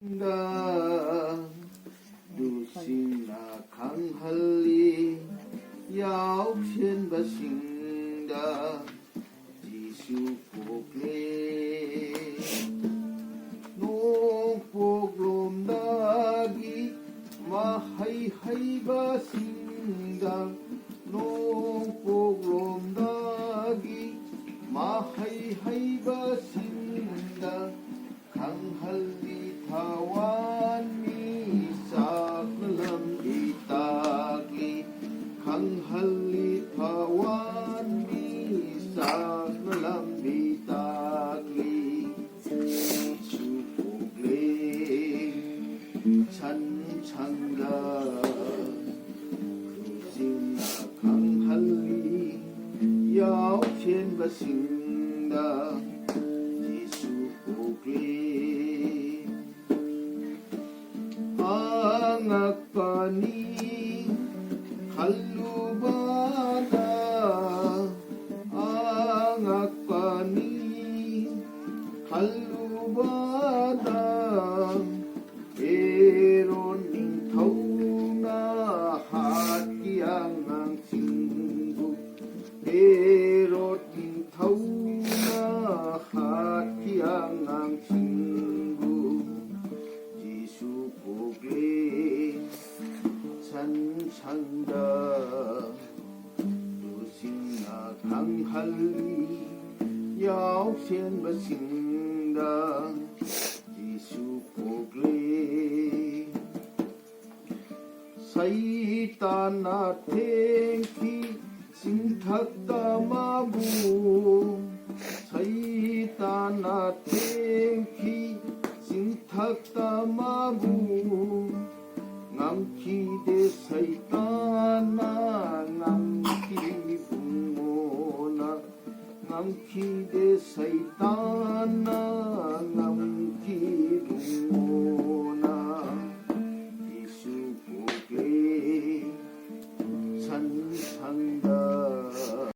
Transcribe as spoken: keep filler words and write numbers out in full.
ꯗ ꯂꯨꯆꯤꯡꯅ ꯈꯪꯍꯜꯂꯤ꯫ ꯌꯥꯎꯁꯦꯟꯕꯁꯤꯡꯗ ꯖꯤꯁꯨ ꯄꯣꯛꯂꯦ꯫ ꯅꯣꯡꯄꯣꯛꯂꯣꯝꯗꯒꯤ ꯃꯍꯩ ꯍꯩꯕꯁꯤꯡꯗ, ꯅꯣꯡꯄꯣꯛꯂꯣꯝꯗꯒꯤ ꯃꯍꯩ ꯍꯩꯕꯁꯤꯡꯗ ꯈꯪꯍꯜꯂꯤ ꯊꯋꯥꯟ ꯃꯤꯆꯥꯛꯅ ꯂꯝꯕꯤ ꯇꯥꯛꯂꯤ꯫ ꯈꯪꯍꯜꯂꯤ ꯊꯋꯥꯟ ꯃꯤꯆꯥꯛꯅ ꯂꯝꯕꯤ ꯇꯥꯛꯂꯤ꯫ ꯖꯤꯁꯨ ꯄꯣꯛꯂꯦ ꯁꯟ ꯁꯪꯗ꯫ ꯂꯨꯆꯤꯡꯅ ꯈꯪꯍꯜꯂꯤ ꯌꯥꯎꯁꯦꯟꯕꯁꯤꯡꯗ ꯖꯤꯁꯨ ꯄꯣꯛꯂꯦ꯫ ꯑꯉꯛꯄꯅꯤ ꯈꯜꯂꯨꯕꯗ, ꯑꯉꯛꯄꯅꯤ ꯈꯜꯂꯨꯕꯗ, ꯍꯦꯔꯣꯗ ꯅꯤꯡꯊꯧꯅ ꯍꯥꯠꯈꯤ ꯑꯉꯥꯡꯁꯤꯡꯕꯨ, ꯍꯦꯔꯣꯗ ꯅꯤꯡꯊꯧꯅ ꯍꯥꯠꯈꯤ ꯑꯉꯥꯡꯁꯤꯡꯕꯨ꯫ ꯖꯤꯁꯨ ꯄꯣꯛꯂꯦ ꯁꯟ ꯁꯪꯗ꯫ ꯂꯨꯆꯤꯡꯅ ꯈꯪꯍꯜꯂꯤ ꯌꯥꯎꯁꯦꯟꯕꯁꯤꯡꯗ ꯖꯤꯁꯨ ꯄꯣꯛꯂꯦ꯫ ꯁꯩꯇꯥꯟꯅ ꯊꯦꯡꯈꯤ ꯆꯤꯡꯊꯛꯇ ꯃꯥꯕꯨ, ꯁꯩꯇꯥꯟꯅ ꯊꯦꯡꯈꯤ ꯆꯤꯡꯊꯛꯇ ꯃꯥꯕꯨ꯫ ꯉꯝꯈꯤꯗꯦ ꯁꯩꯇꯥꯟꯅ, ꯉꯝꯈꯤ ꯏꯕꯨꯡꯉꯣꯅ, ꯉꯝꯈꯤꯗꯦ ꯁꯩꯇꯥꯟ